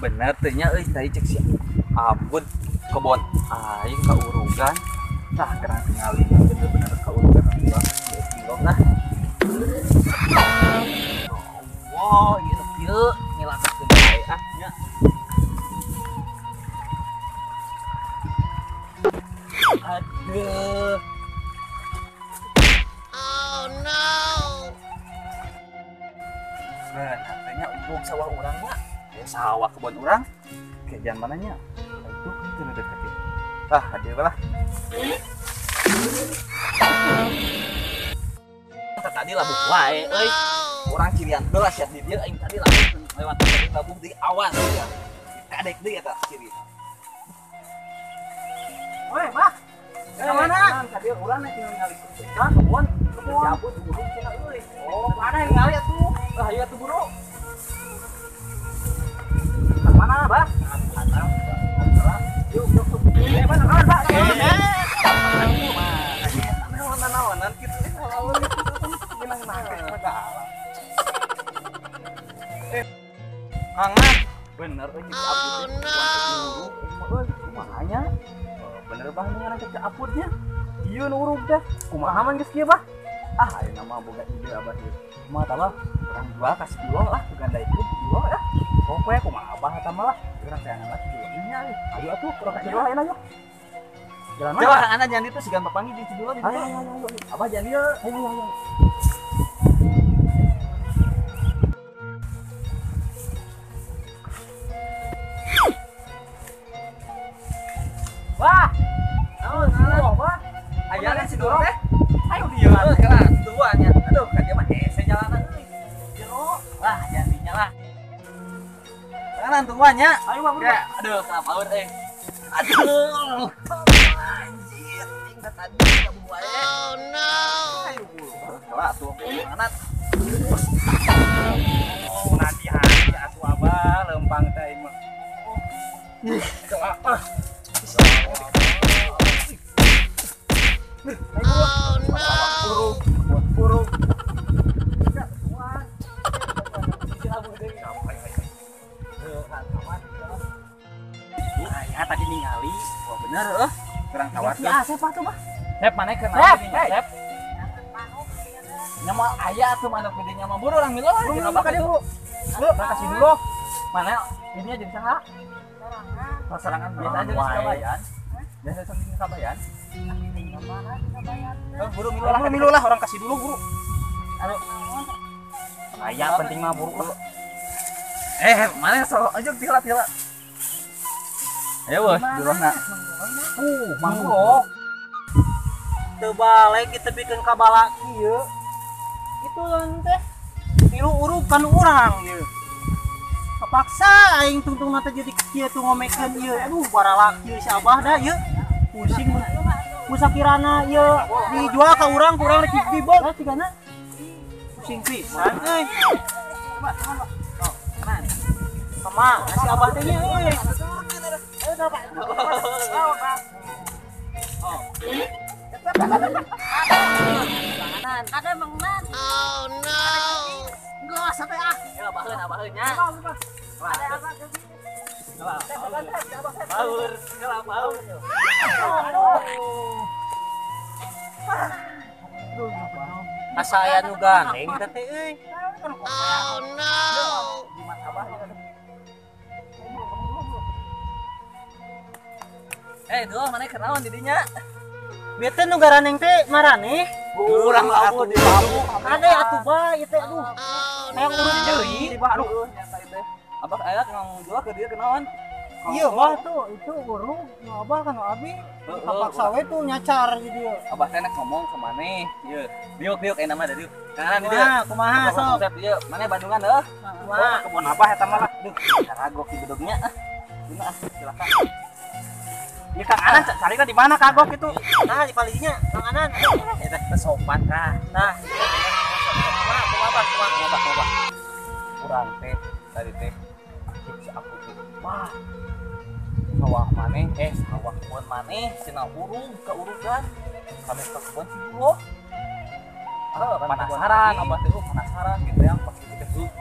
Bener teh nya euy tadi cek si Abud kebon aing kaurugan. Tah gerang tingali bener-bener kaurugan aing lah. Oh, ieu kieu nyilakakeun bae ah nya. Aduh. Oh no. Nah, katanya ubung sawah urang mah. Ya sawah kebon urang. Kayak jalan mananya? Itu itu nu deket ya. Ah, hadir lah. Tadi labuh wae euy. Urang cirian heula sia di dieu aing tadi labuh lewat labuh di awan ya. Kadek deui eta ciri. Woi, Bah. Ka mana? Ka dieu urang nek ningali ka kebon, cabut buru cenah euy. Oh, mana yang ningali atuh? Ah, hayu atuh buru. Ka mana, Bah? Yuk, yuk, yuk. Eh, mana kawan, Pak? Naon-naonan kitu Kangen bener euy cek Apud teh. Kumaha nya? Bener bah nya cek Apud nya. Ieu nu urug teh. Kumaha man geus kieu bah? Ah, ayeuna mah boga ide abah ieu. Kumaha tah bah? Urang jual ka si Dulo lah, gandaikeun si Dulo ya. Pokoke kumaha abah eta mah lah. Urang sayangan lah si Dulo nya euy. Ayo atuh urang ka si Dulo ayeuna yuk. Jalan mana? Jalan ana jangan itu sigan papangi di si Dulo di ditu. Ayo ayo ayo. Abah jangan ieu. Ayo ayo ayo. Wah, naon naon bah? Aya si Doro teh. Ayo dieu kelas dua nya. Aduh, ka dieu mah hese jalanan euy. Jero. Wah, jadinya lah. Kanan tungguan nya. Ayo bah, buru. Aduh, kapaur euy. Aduh. Anjir, tingkat tadi labuh wae. Oh no. Ayo buru. Kelas tuh mana? Oh, nanti hari atuh abah lempang teh mah. Ih, kelas ah. Oh no. Burung. Ya tadi ningali. Wah bener eueuh. Kurang tawar. Ya Asep atuh mah. Sep mana keur naon Sep? Nya mah aya atuh manuk di dinya mah buru urang milu lah. Buru ka dieu buru. Buru kasih dulu. Mana dinya jadi saha? Sorangan. Biasa aja di Kabayan. Biasa di Kabayan. Buru milu lah, milu lah orang kasih dulu buru. Aduh. Aya penting mah buru. Mana so aja tila-tila. Ayo bos, duluhna. Manggo. Teu balik kita bikeun ka balaki ieu. Itu teh tilu urug kan urang ieu. Kepaksa aing tungtungna teh jadi kieu tuh ngomekeun ieu. Aduh baralak ieu si Abah da ieu. Pusing musakirana ieu dijual ka urang, kurang rek dibol cigana. Pusing pisan euy. Kemana si Abah teh euy? Ada Mang Nan. Oh no. Enggak sampai ah. Ya baheun abaheun nya. Ada apa? Baur, baur. Asa aya nu gandeng teh euy. Oh no. Duh, mana kenaon di dinya? Bieu teh nu garaneng teh maraneh. Urang atuh di babu. Ade atuh ba ieu teh aduh. Hayang urut deui. Aduh, nyata ieu teh. Abah aya jual ke dia kenaon? Iya bah tuh itu urug nu abah kan nu abi. Kapaksa we tuh nyacar di dieu. Abah teh nek ngomong ke maneh ieu. Diuk-diuk aya nama da diuk. Kanan di dieu. Kumaha sok? Ieu maneh Bandungan heuh. Kumaha? Kebon abah eta mah lah. Duh, kagok di bedognya ah. Gimana ah, silakan. Ya Kang Anan cari di mana kagok itu? Nah, di palinya Kang Anan. Eta teh sopan kah. Nah, kumaha kumaha kumaha kumaha. Urang teh tadi teh si aku teh. Wah. Sawah maneh sawah kebon maneh cenah urug kaurugan. Kami ke kebon si Dulo. Penasaran abah teh penasaran gitu yang pas gitu teh.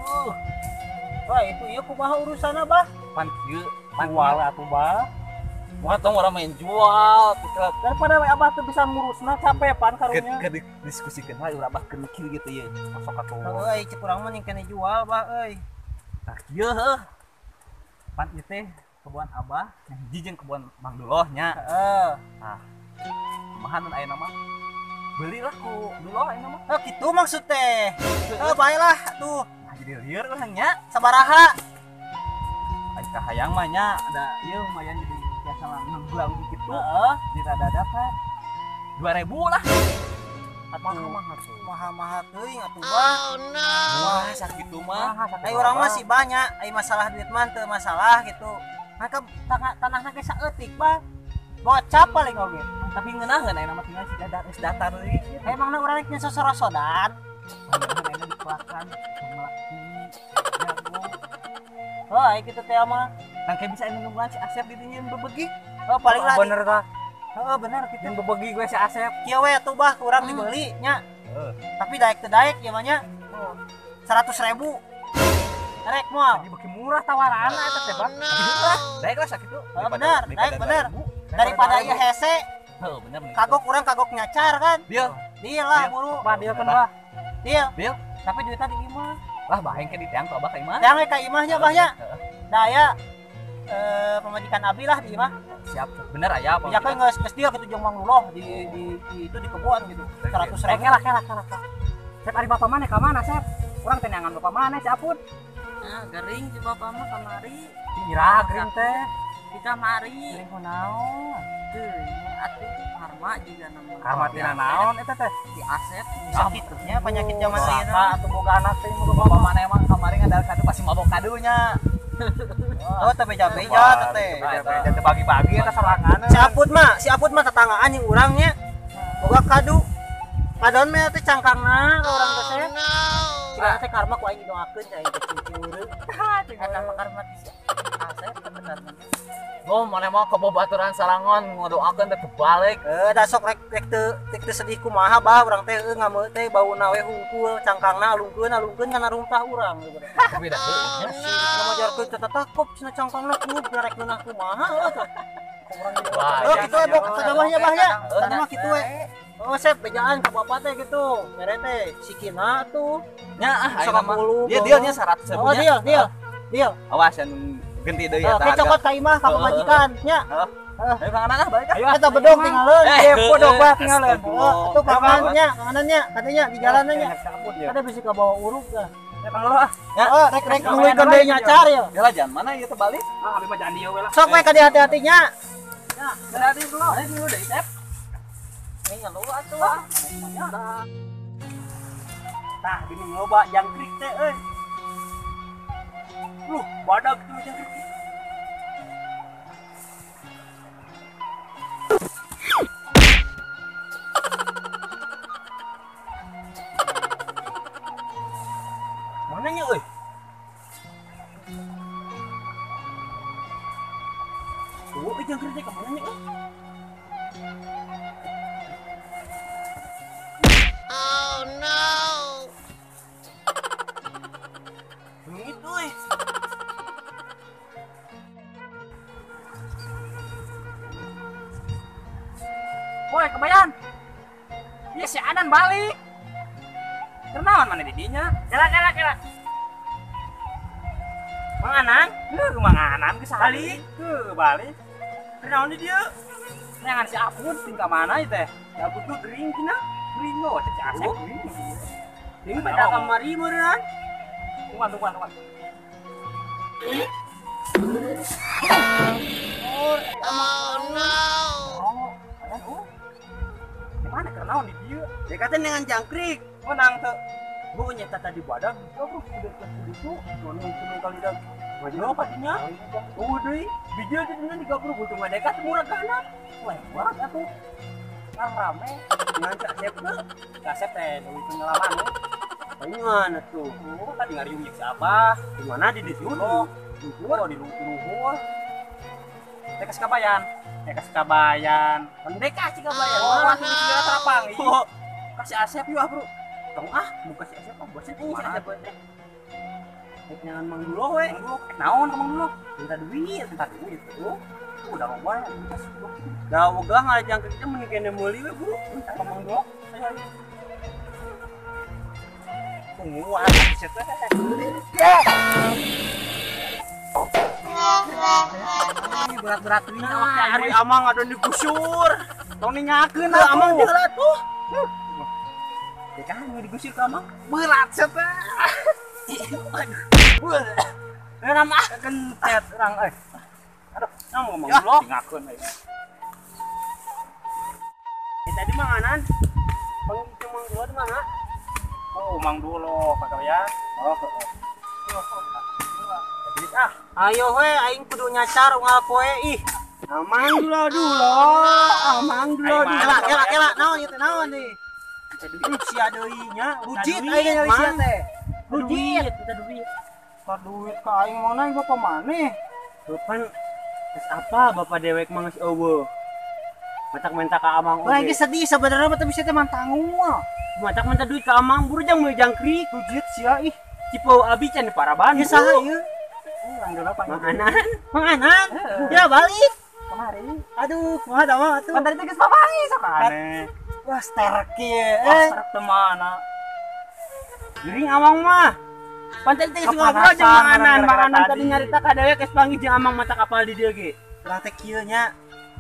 Wah, itu ieu kumaha urusanna, Bah? Pan kieu, pan jual atuh, Bah. Wah, tong urang main jual. Daripada we Abah teu bisa ngurusna capek pan karunya. Keur diskusikeun we urang Abah keur mikir gitu ye. Masuk atuh. Heuh, cek urang mah kene jual, Bah euy. Tah kieu heuh. Pan ieu teh kebun Abah, hiji jeung kebun Mang Duloh nya. Heeh. Tah. Kumaha nun ayeuna mah? Belilah ku Duloh ayeuna mah. Oh, kitu maksud teh. Heuh, bae lah atuh. Nah, jadi lieur lah nya. Sabaraha? Ai kahayang mah nya ada ieu lumayan jadi biasa lah ngebelang gitu. Heeh, di rada dapat 2000 lah. Atuh mahal-mahal teuing atuh, Bah. Oh no. Wah, sakitu mah. Ai urang mah sih banyak, ai masalah duit mah teu masalah gitu. Maka tanahna ge saeutik, Bah. Gocap paling oge. Tapi ngeunaheun ayeuna mah tinggal si geus datar deui. Emangna urang rek nyosorosodan. Ayeuna dipelakan melak bumi jagung. Oh, ai kitu teh mah. Tangke bisa anu nungguan si Asep di dinya bebegi. Oh, paling lah. Bener tah. Heeh, bener kitu. Yang bebegi gue si Asep. Kieu we atuh, Bah, kurang dibeli nya. Heeh. Tapi daek teu daek ieu mah nya. 100.000. Rek moal. Jadi beki murah tawaranna eta teh, Bang. No. Daek lah sakitu. Heeh, bener, daek bener. Daripada ieu hese. Heeh, bener bener. Kagok urang kagok nyacar kan. Deal. Deal lah buru. Bah, deal kan, Bah. Deal. Deal. Tapi duitnya di imah. Lah baheng ke di tiang ku Abah ka imah. Tiang we ka imahnya, Bah nya. Da aya pamajikan abi lah di imah. Siap. Bener aya apa? Ya kan geus geus dia kitu jeung Mang Duloh di itu di kebun gitu. 100.000. Kela kela kela. Sep ari bapak maneh ka mana, Sep? Urang teh neangan bapak maneh si Apun. Ah, gering si bapak mah kamari. Ira gering teh. Di kamari. Gering kunaon? Teu, atuh karma juga nama. Karma tina naon eta teh? Di Asep. Sakitnya penyakit zaman ayeuna. Atuh boga anak teh mun bapak maneh emang kamari ngadal kadu pasti mabok kadunya. Oh, teh beja-beja teh. Beja-beja teh bagi-bagi eta sorangan. Si Aput mah tetanggaan jeung urang nya. Boga kadu. Padahal mah teh cangkangna ka urang teh. Kira teh karma ku aing didoakeun cai teh cincin. Eta mah karma di Asep sebenarnya. Oh, mana mau ke babaturan sarangon ngadoakeun teh kebalik. Da sok rek teu sedih kumaha bah urang teh ngameu teh bauna we hungkul cangkangna alungkeun kana runtah urang gitu. Tapi da heueuh nya. Ngamajarkeun teh takop cenah cangkangna kudu rek ngeunah kumaha heuh teh. Wah, oh kitu we bok sadamahnya bah nya. Sadamah kitu we. Oh, sep bejaan ka bapak teh gitu. Mere teh sikina tuh. Nya ah ayeuna mah. Dia dealnya 100.000. Oh, deal. Deal. Awas anu genti deui eta. Oke, cokot ka imah ka pamajikan nya. Heeh. Ayo Kang Anan ah balik ah. Eta bedog tinggalin. Bedog bah tinggalin. Atuh kangannya, kanganannya, katanya di jalannya nya. Ada bisa ka bawa urug dah. Ya Kang Lolo ah. Ya, rek rek nuluykeun deui nyacar ya. Ya lah jangan mana ieu teh balik. Ah, abi mah jangan dieu we lah. Sok we ka di hati-hatinya. Ya, hati dulu. Ayo dulu deui, Sep. Ini ngeluh atuh ah. Tah, gini loba jangkrik teh euy. Loh, badag tuh jangkrik. Mananya euy? Tuh, euy jangkrik teh ka mana nya euy? Oh no. Leungit euy. Woi, kebayan. Iya si Anan balik. Kenaon mana di dinya? Kela kela kela. Mang Anan? Heuh, Mang Anan geus balik. Heuh, balik. Kenaon di dieu? Neangan si Apun tingkah mana ieu teh? Si Apun tuh gering cenah. Gering oh, si Asep gering. Gering pada kamari meureun. Tungguan, tungguan, tungguan. Oh no. Oh, mana kenaon di dieu? Dia kata dengan jangkrik. Menang teu. Bu nyata tadi badag, bro, udah ke situ, nonton kali dah. Maju patinya. Oh deui, bijil teh dengan 30 untung ada ka murah kana. Lebar atuh. Kan rame. Ngan cak sep teu. Kasep teh nunggu pengalaman. Mana tuh? Oh, tadi ngariung jeung si Abah. Di mana di ditu? Oh, luhur, di luhur. Teh ka Sikabayan. Teh ka Sikabayan. Pendek ka Sikabayan. Oh, langsung segera terapang. Oh, kasih Asep yuk ah, Bro. Tong ah, muka si Asep ah, bosen si Asep teh. Rek nyangan Mang Dulo we. Naon ka Mang Dulo? Minta duit, Minta duit. Oh, udah loba ya. Da wegah ngalajangkrik teh mun kene meuli we buru. Ka Mang Dulo. Ayo ayo. Tungguan sia teh. Ini berat-berat ini awak ari amang ado digusur. Tong ningakeun atuh amang di heula tuh. Ya kan digusur ka amang. Berat sia teh. Aduh. Nama kentet urang euy. Aduh, nama ngomong dulu. Ningakeun euy. Tadi manganan. Panggil Mang Dulo di mana? Oh, Mang Dulo kata ya. Oh, heeh. Ah, ayo we aing kudu nyacar unggal poe ih. Amang Dulo dulo, amang Dulo dulo. Kela kela naon ieu teh naon nih? Duit sia deui nya, rujit aing nyari sia teh. Rujit, minta duit. Ka duit ka aing mana aing bapak maneh? Pan geus apa bapak dewek mah geus eueuh. Matak minta ka amang oge. Lagi sedih sebenarnya mah tapi sia teh mantangul. Matak minta duit ka amang buru jang meuli jangkrik. Rujit sia ih. Cipo abi can paraban. Ieu saha ieu? Manganan, manganan. Ya balik. Kemari. Aduh, kumaha da mah atuh. Pan tadi teh geus papangi sok aneh. Wah, sterek ieu. Wah, sterek teh mana? Gering amang mah. Pan tadi teh geus ngobrol jeung manganan, manganan tadi nyarita ka dewek geus panggih jeung amang mata kapal di dieu ge. Urang teh kieu nya.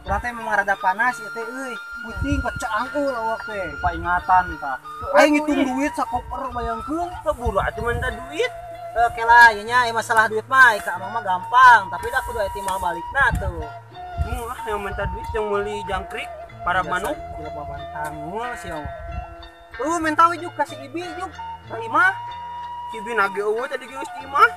Urang teh memang rada panas ieu teh euy. Puting kecangkul awak teh. Lupa ingatan tah. Aing ngitung duit sakoper bayangkeun, buru atuh minta duit. Oke lah, ieu nya masalah duit mah ka amang mah gampang, tapi dah kudu aya timbal balikna tuh. Ah, yang minta duit yang meuli jangkrik para manuk kudu babantangul sia. Minta we juk ka si Ibi juk. Ka imah. Si Ibi nage eueuh tadi geus di imah.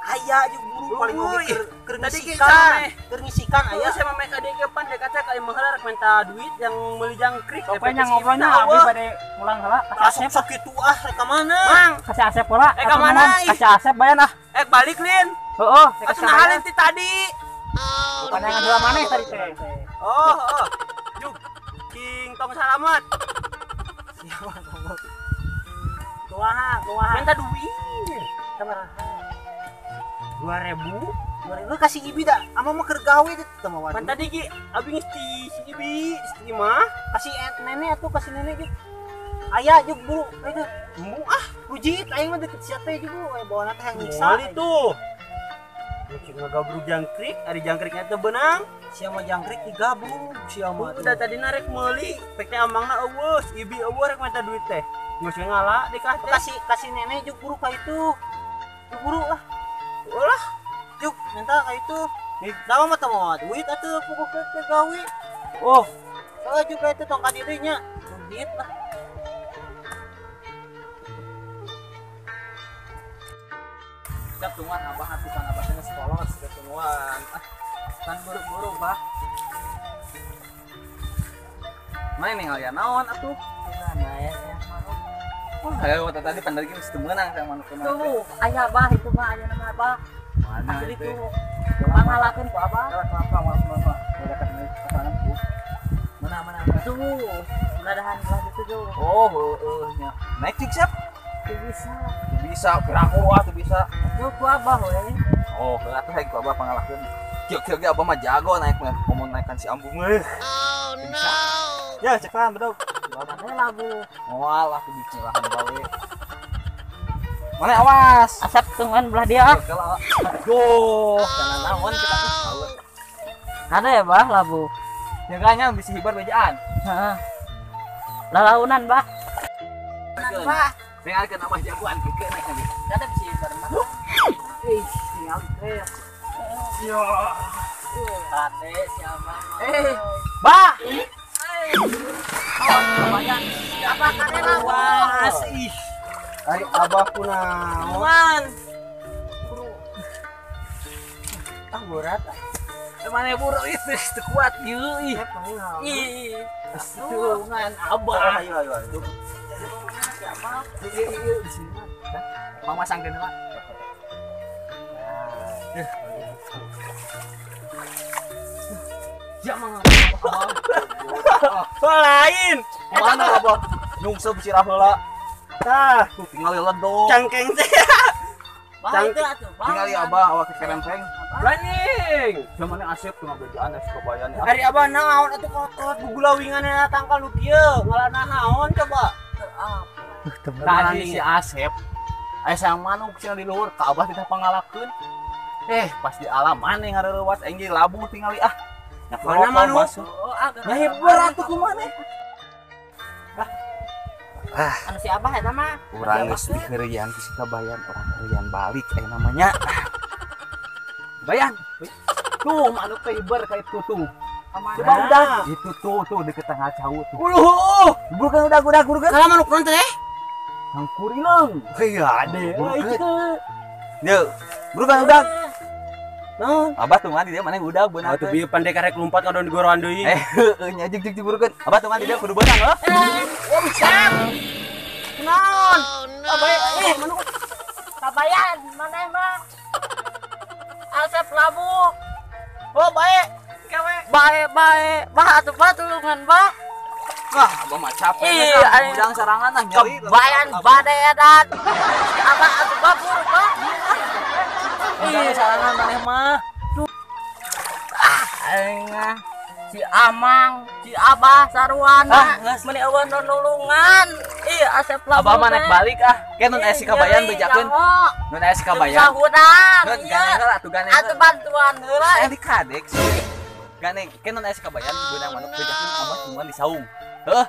Aya juk buru paling oge keur ngisikan. Keur ngisikan aya sama meh ka dieu pan dek teh ka imah heula rek minta duit yang meuli jangkrik. Pokoknya ngobrolnya abi bade pulang heula. Kasih Asep sok kitu ah rek ka mana? Mang, kasih Asep heula. Eh ka mana? Kasih Asep bayan ah. Eh balik lin. Heeh, atuh nah halin ti tadi. Bukan yang heula maneh tadi teh. Oh, heeh. Juk. King tong salamet. Siapa ngomong? Kumaha, kumaha? Minta duit. Sabaraha? 2000. 2000 kasih Ibi dah. Ama mah keur gawe teh teu mawa. Pan tadi ge abi geus ti si Ibi, si mah kasih nenek atuh kasih nenek ge. Aya juk buru itu. Embung ah, rujit aing mah deket sia teh juk aya bawana teh yang nyiksa. Moal itu. Cik ngagabrug jangkrik, ari jangkriknya teu beunang. Sia mah jangkrik digabrug sia mah. Udah tadi narek meuli, pek teh amangna eueuh, Ibi eueuh rek minta duit teh. Geus we ngala di kah teh. Kasih kasih nenek juk buru ka itu. Juk buru lah. Ulah, juk minta ka itu. Da mah teu mawa duit atuh pokokna teh gawe. Oh, soalnya juga itu tong ka dieu nya. Duit lah. Siap tungguan abah atusan abah teh sekolah siap tungguan. Ah, kan buru-buru bah. Main ningali naon atuh? Mana ya saya manuk. Wah, ayo tadi pandai geus teu meunang saya manuk mah. Tuh, aya bah itu mah aya nama abah. Mana asli itu? Pangalakeun ku abah. Kelapa kelapa dekat kanan ku. Mana mana. Tuh, ladahan belah itu tuh. Oh, heueuh nya. Naik cik siap? Tuh bisa. Tuh bisa, piraku ah tuh bisa. Tuh ku abah we. Oh, heuh atuh haik ku abah pangalakeun. Kieu-kieu ge abah mah jago naik mah, komo naikkan si ambung mah. Oh no. Ya, cekan bedog. Mana labu? Moal aku dicelahan bawe. Mana awas. Asap tungguan belah dia. Yo, jangan naon kita tuh. Ada ya bah labu. Jaganya bisa hibar bejaan. Heeh. Lalaunan bah. Bah. Tinggalkeun abah jagoan keukeuh naik lagi. Ada bisa hibar mah. Ih, tinggalkeun. Yo. Kade si abah. Eh, bah. Apa kade awas ih. Ari abah kunaon? Ah berat ah. Mana buru itu teu kuat ieu ih. Ih. Tulungan abah. Ayo ayo ayo. Siapa? Ieu di sini. Mang masangkeun heula. Ya mang. Lain. Mana abah? Nyungsep sirah heula. Tah, tinggal ledok. Cangkeng teh. Bah itu atuh. Tingali abah awak kekerempeng. Running. Zamane Asep tuh ngabejaan si Kabayan. Ari abah naon atuh kolot gugulawingan tangkal nu kieu, ngalah naon coba. Tadi si Asep aya sang manuk cenah di luhur ka abah teh pangalakeun. Pas di alam maneh ngareuwas aing ge labuh tingali ah. Mana manuk? Ngahibur atuh kumaha. Anu si abah eta mah. Urang geus diheureuyan ku si Kabayan, urang heureuyan balik aya namanya. Bayan. Tuh manuk teh hiber ka itu tuh. Coba udah. Itu tuh tuh deket tengah cau tuh. Uluh. Bukan udah bukan. Kalau manuk naon teh? Hangkurileng. Iya ade. Yeuh. Bukan udah. Naon? Abah tuh di dia mana udah beunang. Atuh bieu pandai karek lompat ka di goroan deui. Heueuh nya jig jig burukeun. Abah tuh di dia kudu beunang heuh. Oh bisa. Naon? Abah manuk. Kabayan maneh mah. Asep labu. Oh bae. Bae bae. Bah atuh bah tulungan bah. Wah, abah mah capek lah. Udang sarangan ah nyeri. Kabayan bade edan. Abah atuh bah buruk bah. Udang sarangan maneh mah. Ah, aing si Amang, si Abah sarwana. Meuni eueun nulungan. Ih, Asep labu. Abah mah naik balik ah. Ke nun aya si Kabayan bejakeun. Nun aya si Kabayan. Nun ganeng heula atuh ganeng. Atuh bantuan heula. Aya di kadek sih. Ganeng, ke nun aya si Kabayan beunang manuk bejakeun abah tungguan di saung. Heuh.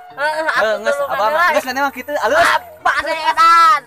Heuh, geus abah mah geus maneh mah kitu alus. Bade edan.